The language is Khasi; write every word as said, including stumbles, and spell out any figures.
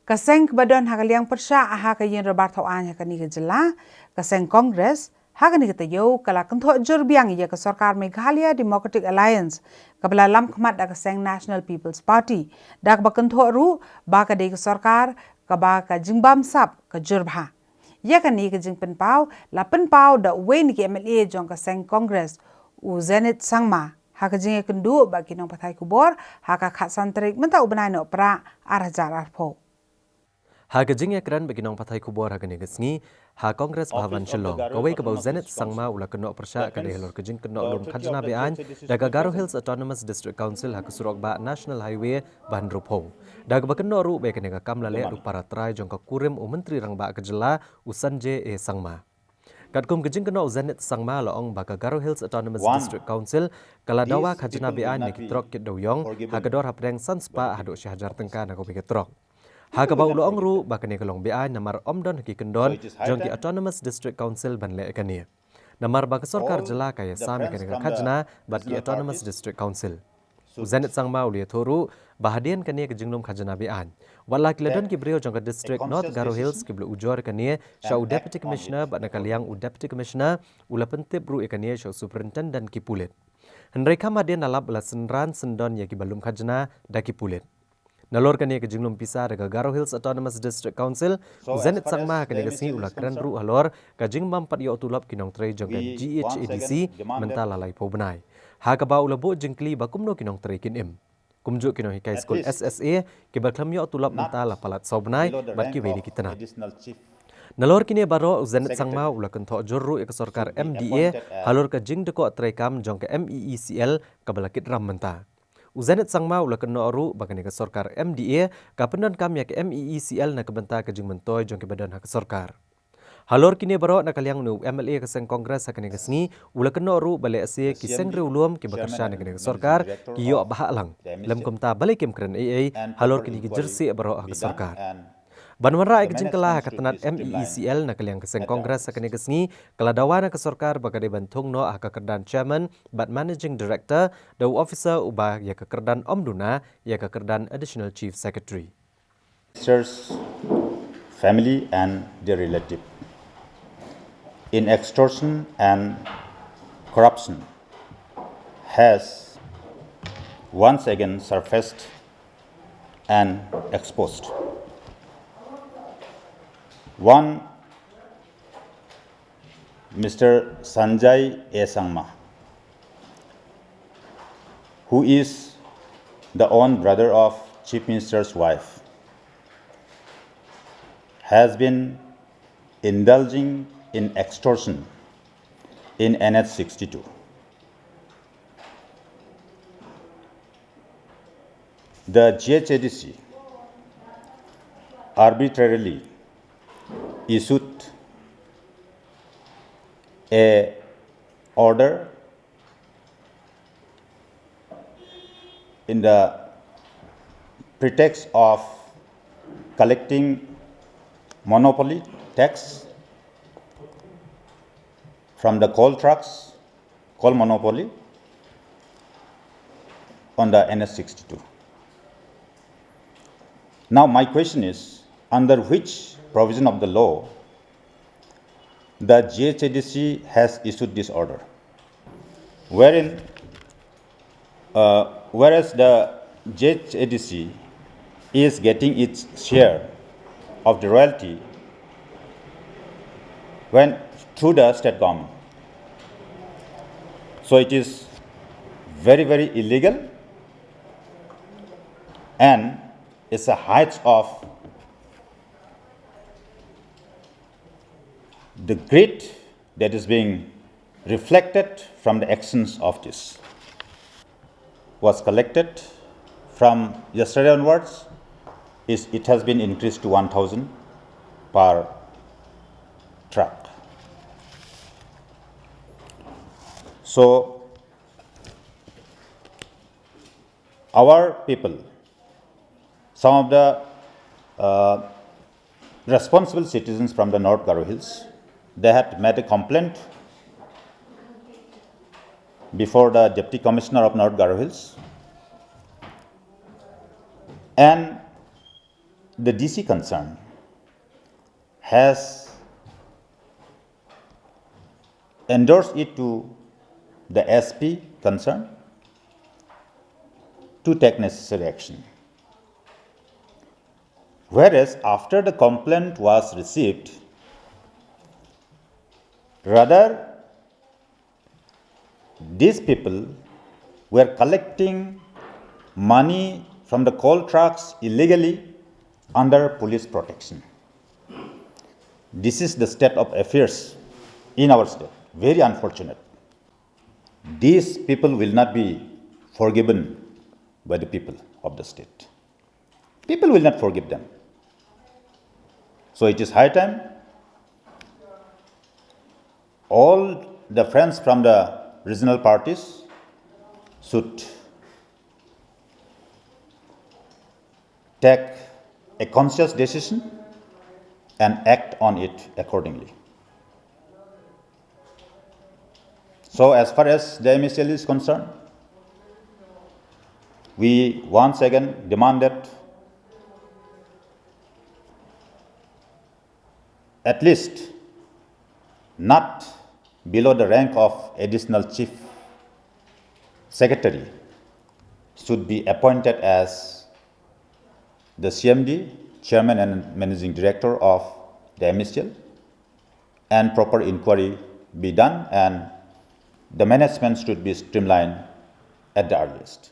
Ka seng kaba don ha ka liang pyrshah ha ka ïing dorbar thaw aiñ ha kane ka jylla, ka seng Congress, ha kane ka taïew ka la kynthoh jur biang ïa ka sorkar Meghalaya Democratic Alliance, kaba la lam khmat da ka seng National People's Party, da kaba kynthoh ruh ba ka dei ka sorkar kaba ka jingbamsap ka jur bha. Ïa kane ka jingpynpaw la pynpaw da uwei na ki M L A jong ka seng Congress, u Zenith Sangma, ha ka jingïakynduh bad ki nongpathai khubor ha ka khatsan tarik mynta u bnai Nohprah ar hajar arphew. Ha ka jingïakren bad ki nongpathai khubor ha kane ka sngi ha Congress Bhavan Shillong, kawei kaba u Zenith Sangma u la kynnoh pyrshah ka dei halor ka jingkynnoh lum khajna be-aiñ da ka Garo Hills Autonomous District Council ha ka surok bah National Highway ba hynriewphew. Da kaba kynnoh ruh ba ïa kane ka kam la leh da u para trai jong ka kurim u Myntri Rangbah ka jylla, u Sanjay A Sangma. Katkum ka jingkynnoh u Zenith Sangma la ong ba ka Garo Hills Autonomous District Council ka la dawa khajna be-aiñ na ki trok kit dewiong ha ka dor hapdeng san spah haduh shi hajar tyngka na kawei ka trok. Ha kaba u la ong ruh ba kane ka long be-aiñ namar ym don ha ki kyndon jong ki Autonomous District Council ban leh kane. Namar ba ka sorkar jylla ka ïasam ïa kane ka khajna bad ki Autonomous District Council. U Zenith Sangma u la ïathuh ruh ba hadien kane ka jinglum khajna be-aiñ, wat la ki la don ki briew jong ka district North Garo Hills kiba la ujor kane sha u Deputy Commissioner bad na ka liang u Deputy Commissioner u la pyntip ruh ïa kane sha u Superintendent ki pulit. Hynrei kham hadien la lap ba la synran syndon ïa kiba lum khajna da ki pulit. Nalor kane ka jinglum pisa da ka Garo Hills Autonomous District Council, u Zenith Sangma ha kane ka sngi u la kren ruh halor ka jingbym pat ïoh tulop ki nongtrei jong ka G H A D C mynta la laiphew bnai, ha kaba u la buh jingkylli ba kumno ki nongtrei kin im. Kumjuh ki nonghikai skul S S A kiba khlem ïoh tulop mynta la palat saw bnai bad kiwei de ki tnat. Nalor kine baroh u Zenith Sangma u la kynthoh jur ruh ïa ka sorkar M D A halor ka jingdkoh treikam jong ka M E E C L kaba la kit ram mynta. U Zenith Sangma u la kynnoh ruh ba kane ka sorkar M D A ka pyndonkam ïa ka M E E C L na ka bynta ka jingmyntoi jong kiba don ha ka sorkar. Halor kine baroh na ka liang une u M L A ka seng Congress ha kane ka sngi u la kynnoh ruh ba lehse ki seng riewlum kiba kyrshan ïa kane ka sorkar ki ïoh bhah lang, lym kumta balei kim kren ei ei halor kine ki jyrsieh baroh ha ka sorkar. Ban wanrah ïa ka jingkylla ha ka tnat M E E C L na ka liang ka seng Congress ha kane ka sngi ka la dawa na ka sorkar ba ka dei ban thung noh ha ka kyrdan Chairman bad Managing Director da u officer uba ïa ka kyrdan ym duna ïa ka kyrdan Additional Chief Secretary. Minister's family and their relative in extortion and corruption has once again surfaced and exposed. One Mister Sanjay A Sangma, who is the own brother of Chief Minister's wife, has been indulging in extortion in N H sixty-two. The G H A D C arbitrarily issued a order in the pretext of collecting monopoly tax from the coal trucks, coal monopoly on the N H sixty-two. Now, my question is, under which provision of the law the G H A D C has issued this order, wherein, uh, whereas the G H A D C is getting its share of the royalty when through the state government. So it is very, very illegal, and it's a height of the greed that is being reflected from the actions of this. Was collected from yesterday onwards, is, it has been increased to one thousand per truck. So, our people, some of the, uh, responsible citizens from the North Garo Hills, they had made a complaint before the Deputy Commissioner of North Garo Hills, and the D C concerned has endorsed it to the S P concerned to take necessary action. Whereas after the complaint was received, rather these people were collecting money from the coal trucks illegally under police protection. This is the state of affairs in our state. Very unfortunate. These people will not be forgiven by the people of the state. People will not forgive them. So it is high time all the friends from the regional parties should take a conscious decision and act on it accordingly. So, as far as the M S L is concerned, we once again demand that at least not below the rank of additional chief secretary should be appointed as the C M D, chairman and managing director of the M S L, and proper inquiry be done, and the management should be streamlined at the earliest.